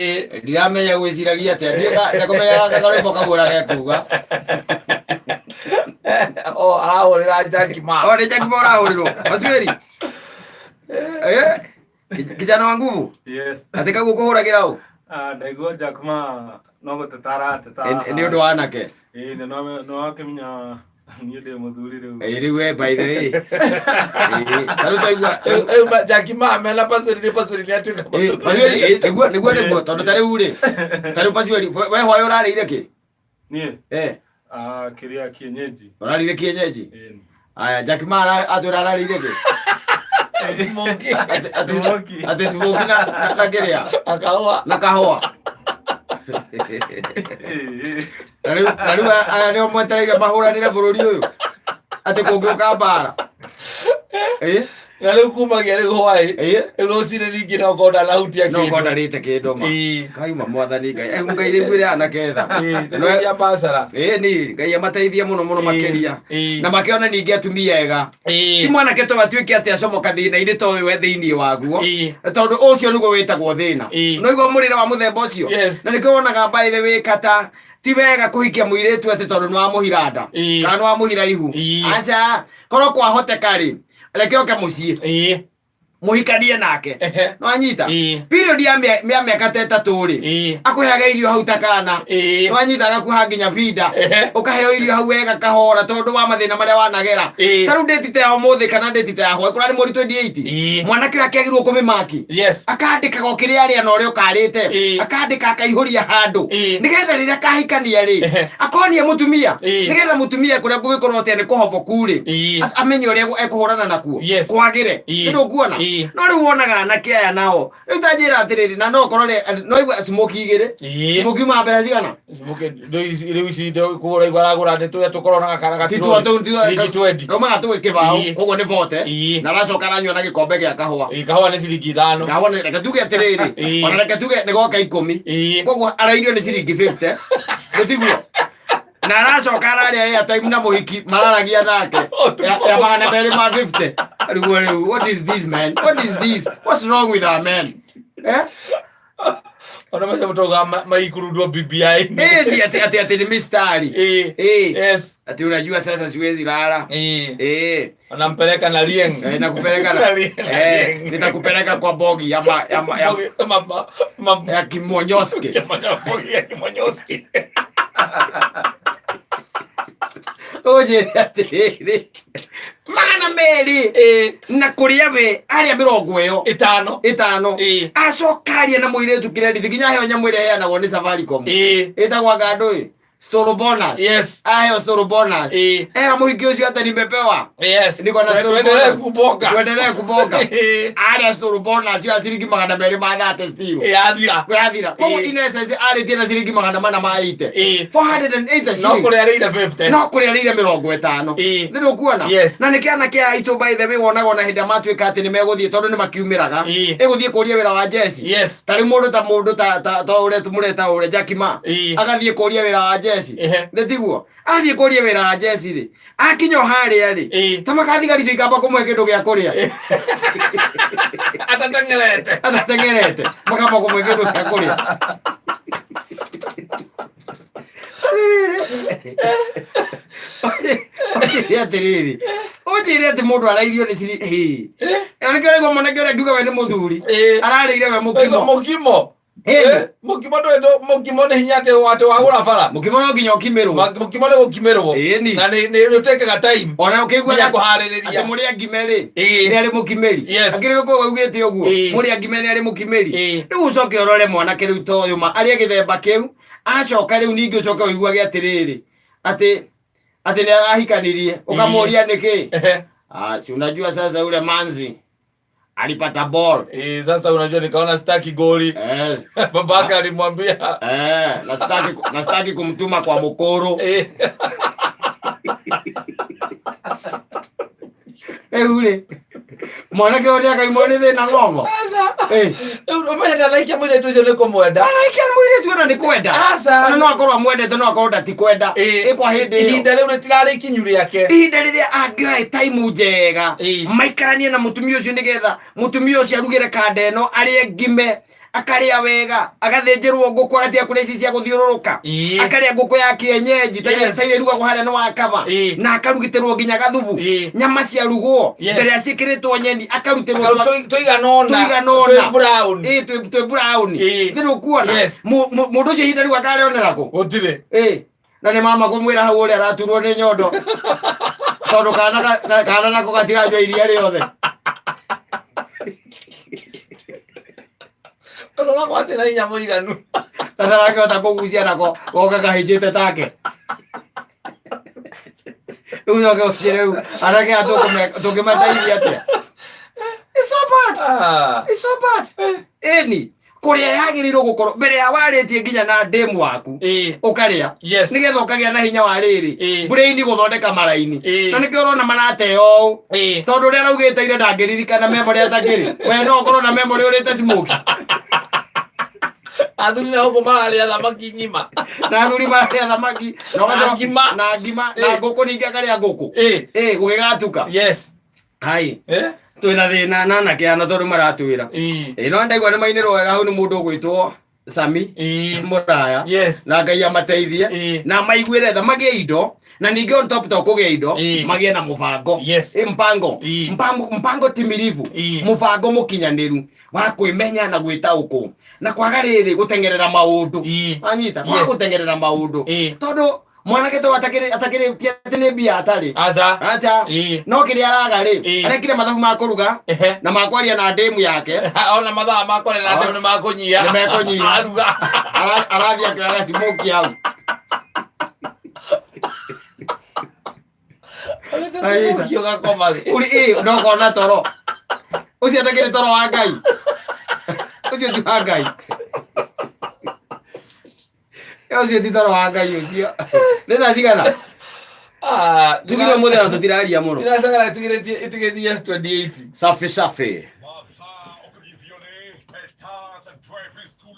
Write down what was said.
Ndiramenya gwĩciragia atĩa ndiũka ndakũmenya gaka karwĩmbo kau ũrĩa gekuga. O arahũrĩra Jack Ma. O nĩ Jack Ma ũrahũrĩrwo Masueri. Eh, kijana wa nguvu. Yes. Atĩ kau ũkũhũragĩra ũ? Ah, ndaigua Jack Ma no gũteta arateta. Nĩ ũndũ wa anake. Ĩĩ, na no wakĩmenya niĩ ndĩ mũthuri rĩu. Ĩĩ, rĩu we by the way. Ĩĩ, ta rĩu twaigua Rĩu Jack Ma mena password nĩ password nĩ atuĩka. Ĩĩ, Pasueri, ĩĩ, nĩguo nĩguo nĩguo tondũ ta rĩu rĩ, ta rĩu Pasueri we hwaĩ ũrarĩire kĩ? Niĩ Eh, ah, kĩrĩa kienyeji. ũrarĩire kienyeji? Ĩĩ. Aya, Jack Ma atwĩra ararĩire kĩ? Smoky. Smoky. Atĩ smoky na kĩrĩa? Akahũa. Na kahũa. Ĩĩ. Na rĩu aya nĩo mwetereire mahũranĩre bũrũri ũyũ atĩ kũngĩũka mbara. Ĩ? Na rĩu kumagia rĩu hwaĩ. Ĩ? Rĩu rũcinĩ ningĩ no ũkorwo ndanahutia No kĩndũ. ũkorwo ndarĩte kĩndũ ma. Ĩĩ. Kaima mwathani Ngai. Eh, Ngai rĩu ĩrĩa anake tha. Ĩĩ, nĩ kĩa mbacara. Ĩ ni Ngai amateithie mũno mũno makĩria. Ĩĩ. Na makĩone ningĩ atumia ega. Ĩĩ. Ti mwanake to atuĩke atĩ acomoka thĩna-inĩ to ũyũ we thĩinĩ waguo. Ĩĩ. Tondũ ũcio nĩguo wĩtagwo thĩna. Ĩĩ. No igua mũrĩre wa mũthemba ũcio. Yes. Na nĩkĩo wonaga by the way kata ti wega kũhikia mũirĩtu atĩ tondũ nĩ wamũhira nda. Ĩĩ. Kana nĩ wamũhira ihu. Ĩĩ. Aca korwo kwahoteka rĩ reke oke mũciĩ Ĩĩ. mũhikanie nake. Ehe. Nĩwanyita? Ĩĩ. Period ya mĩaka ta ĩtatũ rĩ Ĩĩ. akũheaga irio hau ta kana. Ĩĩ. Nĩwanyita agakuha nginya binda. Ehe. Ũkaheo irio hau wega kahora tondũ wa mathĩna marĩa wanagera. Ĩĩ. Ta rĩu ndĩti ta ya ũmũthĩ kana ndĩti ta ya hwaĩ kũrarĩ mweri 28. Ĩĩ. Mwanake ũyũ akĩagĩrĩirwo kũmĩmaki. Yes. Akandĩkaga o kĩrĩa arĩa na ũrĩa ũkarĩte. Ĩĩ. Akandĩka akaihũria handũ. Ĩĩ. Nĩgetha rĩrĩa akahikania rĩ Ehe. akonia mũtumia. Ĩĩ. Nĩgetha mũtumia kũrĩa kũngĩkorwo atĩ nĩ kũhoboku rĩ. Ĩĩ. Amenye ũrĩa ekũhũrana nakuo. Yes. Kwagĩre. Ĩĩ. Nĩ ndũkuona? Ĩĩ. No rĩu wonaga anake aya nao rĩu ta njĩra atĩrĩrĩ na no ũkorwo no igua smoke igĩrĩ. Ĩĩ. Smoke yumaga mbeca cigana? Smoky, rĩu ici kũgũra igua aragũra nĩ tũrĩa tũkorwo na gakana Ti twa tũu ciringi 20. Kaumaga tũgĩ kĩbaũ Ĩĩ. koguo nĩ 40 Ĩĩ. na aracoka aranyua na gĩkombe gĩa kahũa. Ĩĩ, kahũa nĩ ciringi 5. Kahũa nĩ reke tuge atĩrĩrĩ Ĩĩ. ona reke tuge nĩ goka 10. Ĩĩ. Koguo arairio nĩ ciringi 50. Nĩtiguo? Na aracoka ararĩa airtime na mũhiki mararagia nake ya 250. Rĩu rĩu what is this man? What is this? What's wrong with our men? Eh? Ona macio mũtaugaga maikurundwo BBI-inĩ. Eh, ni ati ni mistari. Ĩĩ. Eh. Yes. Ati unajua sasa siwezi lala. Ĩĩ. Eh. Anampeleka na Rieng. Eh, nakupeleka na Na Rieng, na eh, Rieng. nitakupeleka kwa bogi ya ma, ya ma, ya, ya Kimonyoski. Bogi ya Kimonyoski. Ũnjĩre atĩrĩrĩ 200 Ĩĩ. na kũrĩa we arĩa mĩrongo ĩyo 5. 5 Ĩĩ. acoka aria na mũirĩtu kĩredithi nginya aheo nyamũ ĩrĩa ĩheanagwo nĩ Safaricom Ĩĩ. ĩtagwo anga ndũĩ store bonus. Yes. Aheo store bonus. Ĩĩ. Era mũhiki ũcio atĩ nimepewa. Yes. Niko na store Tuendelee bonus. kubonga. Tuendelee kubonga. Ĩĩ. Arĩa store bonus ya ciringi 230 still. Ĩĩ, yathira. Yathira. Koguo Ĩĩ. in essence arĩtie na ciringi 480. Ĩĩ. 480 No shillings. kũrĩa arĩire 50. No kũrĩa arĩire 50. Ĩĩ. Nĩ ndũkuona? Yes. Na nĩkĩ anake aya aitũ by the way wonaga ona hĩndĩ ĩrĩa matuĩka atĩ nĩ megũthiĩ tondũ nĩ makiumĩraga. Ĩĩ. Ĩgũthiĩ kũria wĩra wa jeci. Yes. Ta rĩu mũndũ ta mũndũ ta ta ta ũrĩa tũmũreta ũrĩa Jack Ma. Ĩĩ. Agathiĩ kũria wĩra wa jeci. Ehe. Nĩ tiguo? Athiĩ kũria wĩra wa jeci rĩ. Akinya o harĩa rĩ. Ĩĩ. Ta makathigari icio ikamba kũmũhe kĩndũ gĩa kũrĩa. Atateng'erete. Atateng'erete. Makamba kũmũhe kĩndũ gĩa kũrĩa. Ũnjĩre atĩrĩrĩ. Ũnjĩre atĩ mũndũ arairio nĩ ciri. Hĩ. Ĩyo nĩkĩo ũraigua mwanake ũrĩa ngiuga we nĩ mũthuri. Ĩĩ. Ararĩire we Mũkimo. mũkimo. Mũkimo. Ĩni. Eh, Mũkimo ndũĩ mũkimo nĩ hinya atĩ atĩ wagũra bara. Mũkimo no nginya ũkimĩrwo. Mũkimo nĩ gũkimĩrwo. Ĩni. Na nĩ nĩ ũtekaga time. Ona ũkĩigua Nginya atĩ kũharĩrĩria. mũrĩa ngime rĩ Ĩĩ. nĩ arĩ mũkimĩri. Yes. Akĩrĩ gũkũ augĩte ũguo. Ĩĩ. Mũrĩa ngime nĩ arĩ mũkimĩri. Ĩĩ. Rĩu ũcoke ũrore mwanake rĩu ta ũyũ ma arĩa gĩthemba kĩu acoka rĩu ningĩ ũcoke ũiguage atĩrĩrĩ atĩ atĩ nĩ arahikanirie ũkamũria nĩkĩ? Ehe. Ah, si unajua sasa yule manzi alipata ball. Eh, sasa unajua nikaona sitaki goli. Eh, Babake alimwambia eh, na sitaki kumtuma kwa mkoro. eh, Rĩu rĩ mwanake ũrĩa akaimwo nĩ thĩna ng'ong'o. Sasa Eh. rĩu ũmenye ndaraikia mũirĩtu ũcio nĩ kũmwenda. Araikia mũirĩtu ona nĩ kwenda. Aca. Ona no akorwo amwendete no akorwo ndatikwenda. Ĩĩ. Ĩ kwa hĩndĩ ĩyo. Ihinda rĩu rĩtirarĩ ikinyu rĩake. Ihinda rĩrĩa angĩoya time njega Ĩĩ. maikaranie na mũtumia ũcio nĩgetha mũtumia ũcio arugĩre kanda ĩno arĩe ngime Akarĩa wega, agathĩnjĩrwo ngũkũ, agatiga kũrĩa ici cia gũthiũrũrũka. Akarĩa ngũkũ ya kienyeji ta ta iria irugagwo harĩa nĩ wakaba, na akarugitĩrwo nginya gathubu. Nyama ciarugwo mbere ya ciĩkĩrĩtwo nyeni, akarutĩrwo Tũigana ũna. Tũigana ũna. Twĩ brown. Ĩ, twĩ brown. Thĩ nĩũkuona mũndũ ũcio ihinda rĩu akarĩonera kũ? Gũtirĩ. Ĩ, na nĩ mama kũmwĩra hau ũrĩa araturwo nĩ nyondo tondũ kana kana nako gatiranyua iria rĩothe. Tondũ gakwatĩ na hinya mũiganu. Gatarakĩhota kũgucia nako goka kahĩnjĩte take. Rĩu coke ũnjĩre rĩu anake aya tũngĩmateithia atĩa? It's so bad. It's so bad. Ĩni kũrĩa yagĩrĩirwo gũkorwo mbere ya warĩtie nginya na ndemu waku, ũkarĩa nĩgetha ũkagĩa na hinya wa rĩrĩ brain gũthondeka maraini. Na nĩkĩo ũrona marateo ũũ, tondũ ũrĩa araugĩte ire ndangĩririkana memory atakĩrĩ. We no ũkorwo na memory ũrĩte smoky. Athuri na gũkũ mararĩa thamaki ng'ima. Na athuri mararĩa thamaki na Na ngima. Na ngima na ngũkũ, ningĩ akarĩa ngũkũ. Ĩ, gũgĩgatuka. Hai. Twĩna thĩna na anake ana tondũ maratwĩra. Ĩ, no ndaigua nĩ mainĩrwo wega hau nĩ mũndũ ũgwĩtwo Sami Mũraya. Na Ngai amateithie na maiguĩre tha, magĩe indo, na ningĩ on top to kũgĩa indo, magĩe na mũbango. Ĩ, mpango. Mpango, mpango timirivu. Mũbango mũkinyanĩru wa kwĩmenya na gwĩtaũkwo na kwaga rĩrĩ gũteng'erera maũndũ. Anyita kwaga gũteng'erera maũndũ, tondũ mwanake to atakĩrĩ atakĩrĩ ti atĩ nĩ mbia atarĩ. Aca. Acha. No kĩrĩa araga rĩ, arekire mathabu ma kũruga na ma kwaria na ndĩmu yake. Ona mathaa makore na ndeu nĩ makũnyia. Nĩ mekũnyiha. Aruga. Arathiĩ akĩoyaga smoky hau. Arĩte smoky ũgakoma thĩ. Uri ĩ no kona toro ũcio atakĩrĩ toro wa Ngai, ũcio ti wa Ngai. Ĩ, ũcio ti toro wa Ngai ũcio. Nĩ thaa cigana? Ah, Tugire ũmũthĩ na tũtiraria mũno. Tiracagara ĩtigĩrĩtie ĩtigĩrĩtie 28. Safi safi. Masaa ũkĩnyithio nĩ Peters Driving School.